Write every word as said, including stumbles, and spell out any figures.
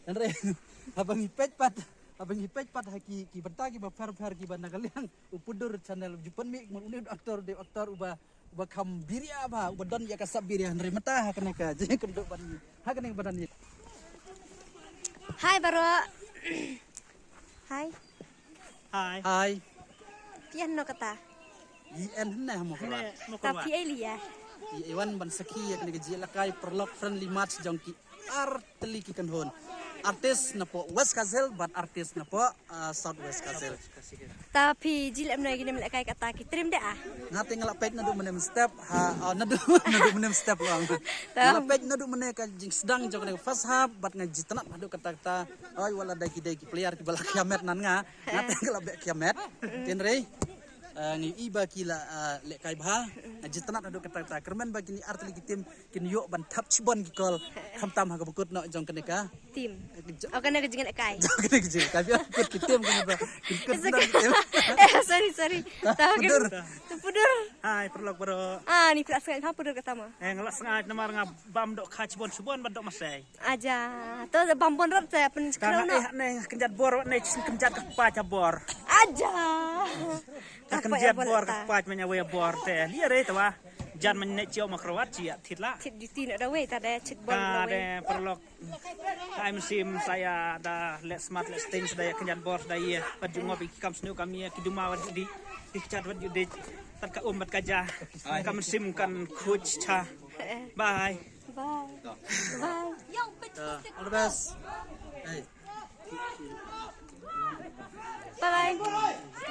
Hynrei haba ngi peit pat, haba ngi peit pat ha ki, ki bynta kiba pher pher kiba na ka liang u Pudur channel, ju pynmih mo une u actor, de actor uba, uba kham biria ba, uba don ïa ka sap biria. Hynrei mynta ha kane ka jingkynduh ban, ha kane ba don ïa. Hi baroh. Hi. Hi. Hi. Phi ïa no kata? Ïa en hynne ha Mawkyrwat. Hynne Mawkyrwat. Ta phi ïa leh ïa? Ïa wan ban sakhi ïa kane ka jingïalehkai paralok friendly match jong ki ar tylli ki kynhun. Artist napoh West Khasi Hills bad artist napoh, ah, South West Khasi Hills. Ta phi ju leh mynne ki niam lehkai kata ki trim de ah? Nga te nga la peit naduh mynne mynstep ha, ah, naduh, naduh mynne mynstep lang. Nga la peit naduh mynne ka jingsdang jong kane ka first half bad nga ju itynnad haduh katta katta. Oi, wat la dei ki, dei ki player kiba la khia met nan nga. Nga te nga la beh khia met. Hynrei, ah, ngi ïohi ba ki la, ah, lehkai bha. Nga ju itynnad haduh katta katta. Kyrmen ba kine ar tylli ki team kin ïoh ban thep shibun ki kol khamtam ha kaba kut noh jong kane ka team. Oh, kane ka jingïalehkai. Jong kane ka jingïalehkai. Biang kut ki team kane ba. Kin kut. It's okay. Ki team. Eh, sorry, sorry. Ta Pudur. Ta Pudur. Hi paralok baroh. Ah, ni phi la sngaid ha Pudur kata mo? Eh, nga la sngaid namar nga bam doh kha shibun shibun bad doh masai. Aja. To bam bun rap te pyn. Ka nga eh ne kynjat bor ne kynjat ka pa cha bor. Aja. Ka kynjat bor ka pa cha manya wei bor te. Lia re te wa. Jan man ne chio Mawkyrwat chi thit la. Thit juti na da wei ta de chit bor da wei. Paralok. Ai mynsiem sa ïa da leh smat leh sting sa da ïa kynjat bor sa da ïa. Bad ju ngop ïa ki kam sniew kam ïa ki duma wat ju di. Ki kjat wat ju di. Tat ka um bad ka ja. Kam mynsiem kan khuid cha. Bye. Bye. Bye. Uh, all the best. Hey. Bye bye.